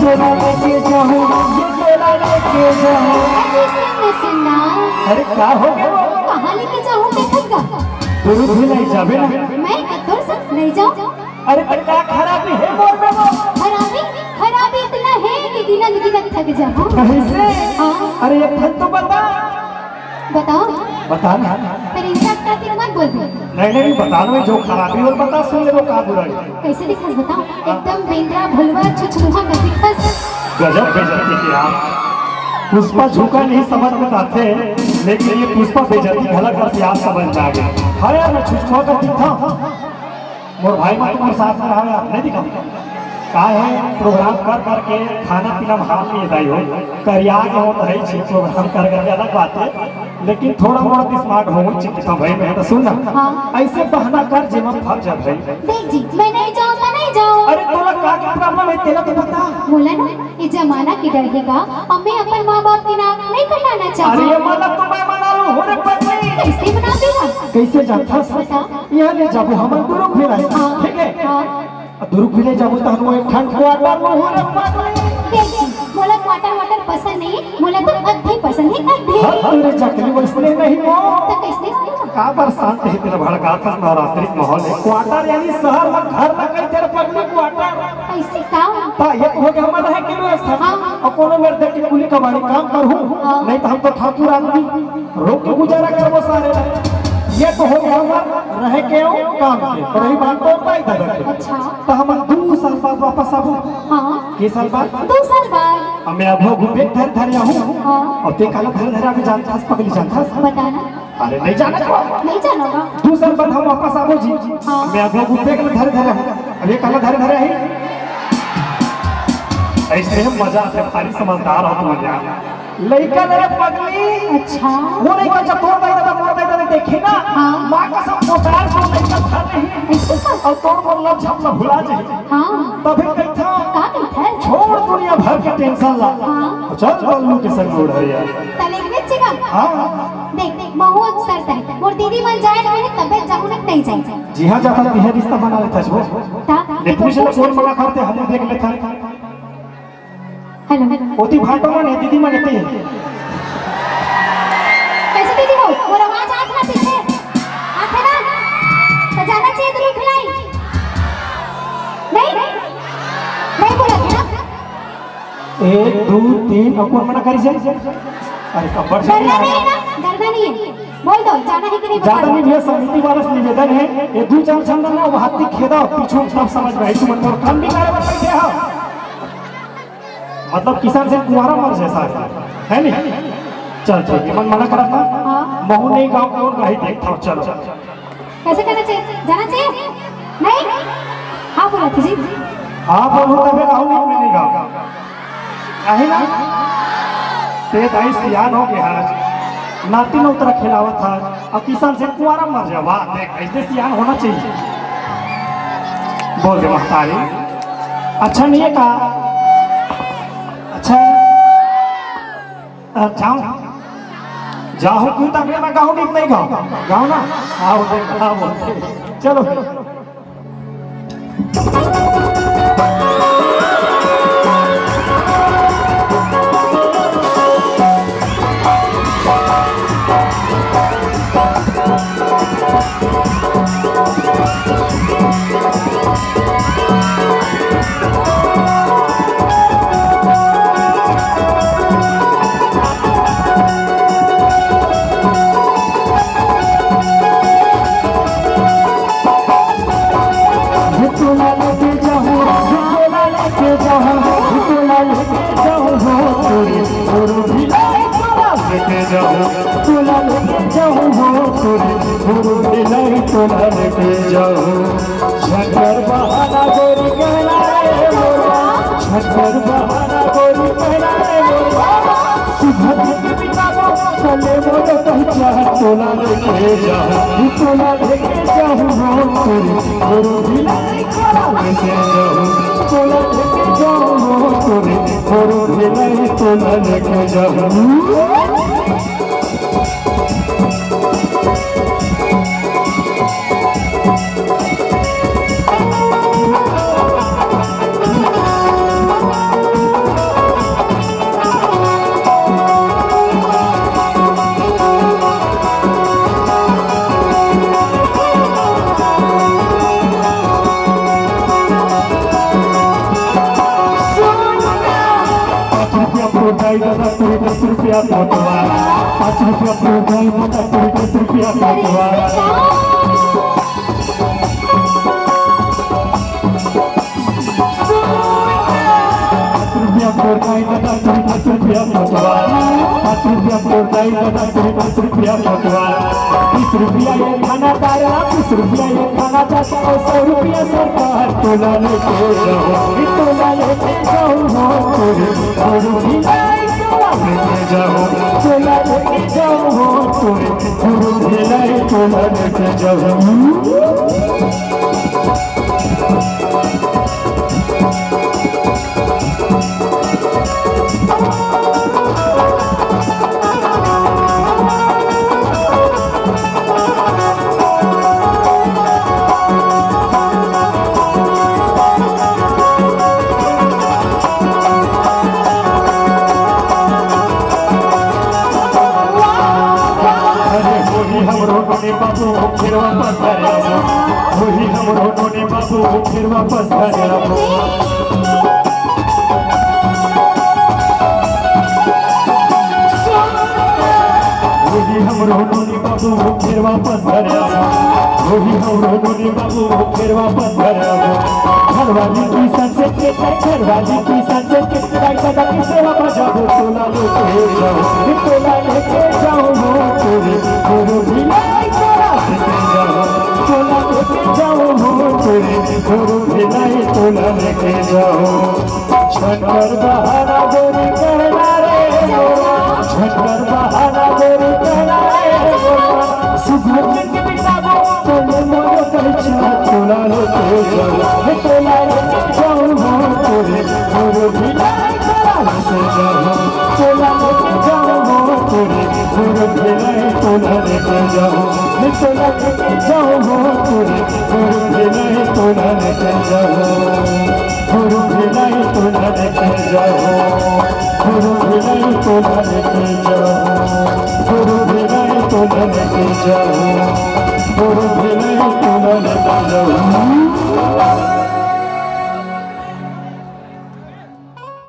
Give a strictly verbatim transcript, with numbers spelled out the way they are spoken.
लेके जाहूँ, ये तोला लेके जाहूँ। अजी सुन ना, सुन ना। अरे का हो गया? कहाँ लेके जाहूँ देखत का? दुरुग भिलाई जाबे ना। मैं कतोर से नहीं जाऊँ। अरे तो का खराबी हे मोर में वो? खराबी, खराबी इतना हे कि गिनत गिनत थक जाहूँ। कैसे? हाँ। अरे ये फल तो बता। बताओ। बता ना। फिर इंसान का तीन मत बोल दो। नहीं, नहीं, बता ना, जो खराबी हो बता, सुन ले, वो का बुराई। कैसे दिखस बताओ? एकदम बेंदरा, भुलवा, छुछुहा का दिखस। गजब बेइज्जती किया। पुष्पा झुका नहीं समझ में आते, लेकिन ये पुष्पा बेइज्जती घला करके आज समझ में आ गया। हाँ यार, मैं छुछुहा का दिखा। मोर भाई मन तुम्हारे साथ में रहा यार, नहीं दिखा। का है, प्रोग्राम कर करके खाना पीना में हाथ नहीं दाई हो, करिया के हो तो है ही छे, प्रोग्राम कर करके अलग बात है, लेकिन थोड़ा मोड़ा तो स्मार्ट हो, चिकिता भाई, मैं तो सुन ना। हाँ। ऐसे बहाना कर जेमा फंस जा भाई। देख जी, मैं नहीं जाऊँ तो नहीं जाऊँ। अरे तोला का के प्रॉब्लम है, तेला तो बता। बोला ना, ये जमाना के डर हे गा, अब मैं अपन माँ बाप के नाक नहीं कटाना चाहूँ। अरे ये मतलब तो मैं मना लूँ, हो रे पत्नी। कैसे मना दूँ? कैसे जानथस? बता। यहाँ ले जाबो हमन दुरुग भिलाई, हाँ, ठीक है? हाँ। अब दुरुग भिलाई जाबो त हमन एक ठन क्वार्टर में हो रे पगली। देख जी, मोला क्वार्टर वाटर पसंद नहीं, मोला तो अद्धी पसंद है, अद्धी। हाँ, अरे जकली वैसने नहीं हो। तो कैसे हो? का बरसात है तेरा भड़काथस, नवरात्रि के माहौल है। क्वार्टर यानी शहर में घर ना कही तेरे पगली क्वार्टर। ऐसे का? ता ये हो गया हमर रहे के व्यवस्था। हाँ। और कोनो मेरे देख के कुली कबाड़ी काम करहूँ, हाँ। नहीं तो हम तो ठाकुर आदमी। रोक के गुजारा करबो सारे। ये तो हो गया हमर रहे के अउ काम के। तो रही बात तो भाई दादा के। अच्छा। तो हम दू साल बाद वापस आबो। हाँ। के साल बाद? दू साल बाद। हमें अब हो गुबे धर धर आऊँ। हाँ। और ते काला धर धर आके जानथस, पगली जानथस। बता ना। अरे नहीं जाना तो। नहीं जाना ना। दू साल बाद हम वापस आबो जी। हाँ। मैं अब हो गुबे के धर धर आऊँ। अब ये काला धर धर आई। ऐसे हम मजा आते, भारी समझदार हो तुम यार। लइका ले रे पगली। अच्छा। वो लइका जब तोर दाई ददा, मोर दाई ददा देखे ना, हाँ। माँ कसम दो चार सौ लइका धर नहीं। और तोर मोर लव झपला भुला जाए। हाँ। तभी कहता, का कहता है? छोड़ दुनिया भर के टेंशन ला। हाँ। चल बल्लू के संग उड़ैया। तले के बेचे का? हाँ। देख, देख, महू अक्सर तय। मोर दीदी मन जाए रहे, तबे जाहू ना, नहीं जाए। जी हाँ, जाता तिहे रिश्ता बना लेता छो। ता? ले पूछ ले, कौन मना करते, हम देख लेता। हेलो। ओती भाटो मन हे, दीदी मन एती हे। कैसे दीदी हो? मोर आवाज आत ना पीछे? आत हे ना? तो जाना चाहिए दुरुग भिलाई। नहीं? नहीं बोला था ना? एक, दू, तीन, अब कौन मना करी से? अरे, कब्बर से डरना नहीं नहीं है ना? डरना नहीं है। बोल दो, जाना है कि नहीं बता ज्यादा दो। नहीं भैया, समिति वाला से निवेदन है, ये दू चार झन ना वो हाथी खेदा पीछू तब समझ में आई, तुम तो काम भी करे बैठे हो। मतलब किसान से कुंवारा मर जैसा है, है नहीं? चल ठीक है, मन मना करत ना। हाँ। महू नहीं गाँव कौन रही देखता हूँ, चलो। कैसे करना चाहिए? जाना चाहिए? नहीं? हाँ बोला था जी। हाँ बोलू तबे कहूँ नहीं, मैं नहीं गाँव। कहीं ना? ते दाई सियान हो गया आज। नाती नौतरा खिलावत था। अब किसान से कुंवारा मर जा। वाह, देख, ऐसे सियान होना चाहिए। बोल दे महतारी। अच्छा नहीं है का? अच्छा है? अ, जाओ। जाओ, क्यों तक मैं गाँव नहीं, नहीं गाँव। गाँव ना? आओ, देख, आओ। चलो। तोला लेके जाऊँ, तोला लेके जाऊँ, तोला लेके जाऊँ हो तोरे, तोरो भिलाई तोला लेके जाऊँ, तोला लेके जाऊँ हो तोरे, तोरो भिलाई तोला लेके जाऊँ। झटकर बहाना गोरी कहना रे मोरा, झटकर बहाना गोरी कहना रे मोरा। सुबह के बिताबो, चले मोरो तोला लेके जाऊँ, तोला लेके जाऊँ हो तोरे, तोरो भिलाई तोला लेके जाऊँ, तोला लेके जाऊँ हो तोरे, तोरो भिलाई तोला लेके जाऊँ। तोर दाई ददा तोरे दस रुपया कोटवार, पाँच रुपया तोर दाई ददा तोरे दस रुपया कोटवार। पाँच रुपया तोर दाई ददा तोरे दस रुपया कोटवार, पाँच रुपया तोर दाई ददा तोरे दस रुपया कोटवार। बीस रुपया ये खाना तारा, बीस रुपया ये खाना तारा, सौ रुपया सरकार तोला लेके जाहूँ, तोला लेके जाहूँ हो तोरे गुरु भिलाई तोला लेके जाहूँ, तोला लेके जाहूँ हो तोरे गुरु भिलाई तोला लेके जाहूँ। अरे होही हमरो नोनी बाबू, फेर वापस घरे आबो। होही हमरो नोनी बाबू, फेर वापस घरे आबो। होही हमरो नोनी बाबू, फेर वापस घरे आबो। होही हमरो नोनी बाबू, फेर वापस घरे आबो। घरवाली की संग से के, घरवाली की संग से के, दाई ददा की सेवा बजाबो, तोला लेके जाहूँ, तोला लेके जाहूँ हो तोरे गुरु भिलाई तोला लेके जाहूँ, तोला लेके जाहूँ हो तोरे गुरु भिलाई तोला लेके जाहूँ। झटकर बहाना गोरी कहना रे मोरा, झटकर बहाना गोरी कहना रे मोरा। सुबह के बिताबो, तोले मोरो कहचा, तोला लेके जाहूँ, हे तोला लेके जाहूँ हो तोरे गुरु भिलाई तोला लेके जाहूँ, तोला लेके जाहूँ हो तोरे गुरु भिलाई तोला लेके जाहूँ, हे तोला लेके जाहूँ हो तोरे गुरु भिलाई तोला लेके जाहूँ। गुरु भिलाई तोला लेके जाहूँ, गुरु भिलाई तोला लेके जाहूँ, गुरु भिलाई तोला लेके जाहूँ।